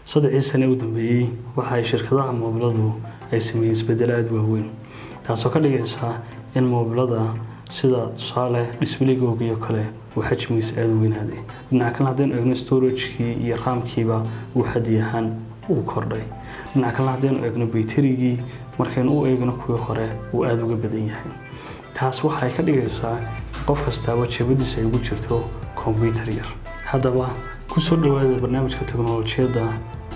3dii sane u dambeeyey waxa ay shirkadaha moobiladu ay sameeyeen isbeddelo aada waaweyn, taasoo ka dhigaysa in moobilada sida tusaale displaygooga iyo kale uu xajmigiisa aada u weynaaday. Dhinaca kalena, haddaynu eegno storagekii iyo RAMkiiba uu xaddi ahaan uu kordhay. Dhinaca kalena, haddaynu eegno bayterigii, markaynu u eegno kuwii hore uu aada uga badan yahay. Taas waxay ka dhigaysaa qof kastaaba jeebadiisa ay ugu jirto kombyutar yar. Haddaba kusoo dhawaada barnaamijka teknolojiyadda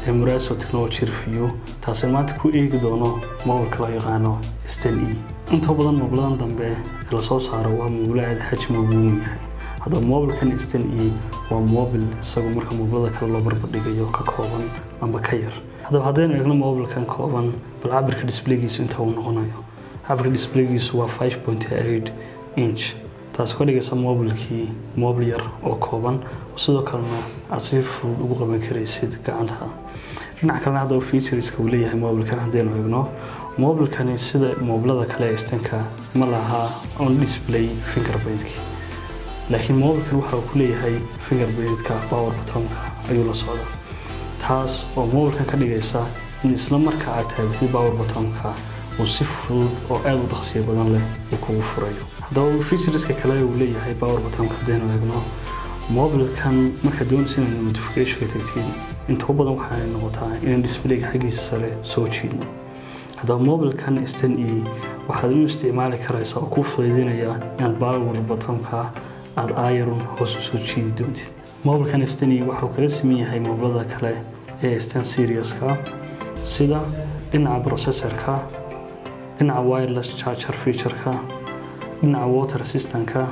ee Muraso Technology Review, taasi maanta ku eegi doono mobilka loo yaqaano S10 e. Inta badan mobiladan dambe ee lasoo saaro waa mobilo aada xajmi ugu weyn yahay. Haddaba mobilkan S10 e waa mobil isagu marka mobilada kale loo barbardhigayo ka kooban amba ka yar. Haddaba haddaynu eegno mobilkan kooban, bal cabirka displaygiisu inta uu noqonayo, cabirka displaygiisu waa 5.8 inch, taas ka dhigaysa mobilkii mobil yar oo kooban, sidoo kalena aad si fudud ugu qaban karaysid gacanta. Dhinaca kalena, haddaba featureska uu leeyahay mobilkan haddaynu eegno, mobilkani sida mobilada kale ee S10ka ma laha on display fingerprint-ki, laakiin mobilkan waxa uu ku leeyahay fingerprintka power buttonka ayuu la socdaa, taas oo mobilkan ka dhigaysa in isla marka aad taabatid power buttonka uu si fudud oo aada u dhaqsiyo badan leh uu kugu furayo. Haddaba featureska kale uu leeyahay power buttonka haddaynu eegno, mobilkan markaad doonaysa inaad notificationka tagtid, inta u badan waxay noqotaa inaan displayga xaggiisa sare soo jiidno. Haddaba mobilkan S10 e waxaad u isticmaali karaysaa oo kuu fudaydinaya inaad power buttonka aada aayarun hoos u soo jiidi doontid. Mobilkan S10 e waxuu kala siman yahay mobilada kale ee S10 serieska sida dhinaca processorka, dhinaca wireless charger featureka, dhinaca water resistantka,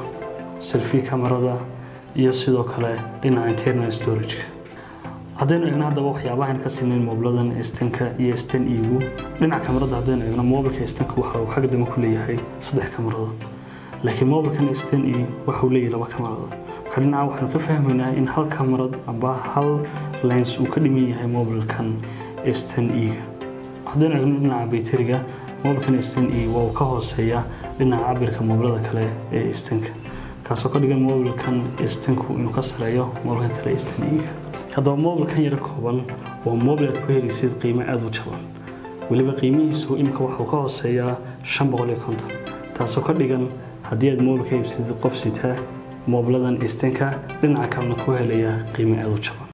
selfie camerada iyo sidoo kale dhinaca internal storageka. Haddaynu eegno haddaba waxyaabahan ka siinayn mobiladan S10ka iyo S10 e-gu, dhinaca kamarada haddaynu eegno, mobilka S10ka waxa uu xagga dambe ku leeyahay saddex kamaradood, laakiin mobilkan S10 e waxa uu leeyahay laba kamaradood. Marka dhinaca waxaanu ka fahmaynaa in hal kamarad amba hal lens uu ka dhiman yahay mobilkan S10 e-ga. Haddaynu eegno dhinaca bayteriga, mobilkan S10 e waa uu ka hooseeya dhinaca cabirka mobilada kale ee S10ka, kaasoo ka dhigan mobilkan S10ku inuu ka sareeyo mobilkan kale S10 e-ga. Haddaba mobilkan yaro kooban waa mobil aad ku helaysid qiimo aada u jaban. Weliba qiimihiisu imika waxuu ka hooseeyaa 550, taasoo ka dhigan haddii aad mobilka iibsatid qof sita mobiladan S10ka dhinaca kalena ku helaya qiimo aada u jaban.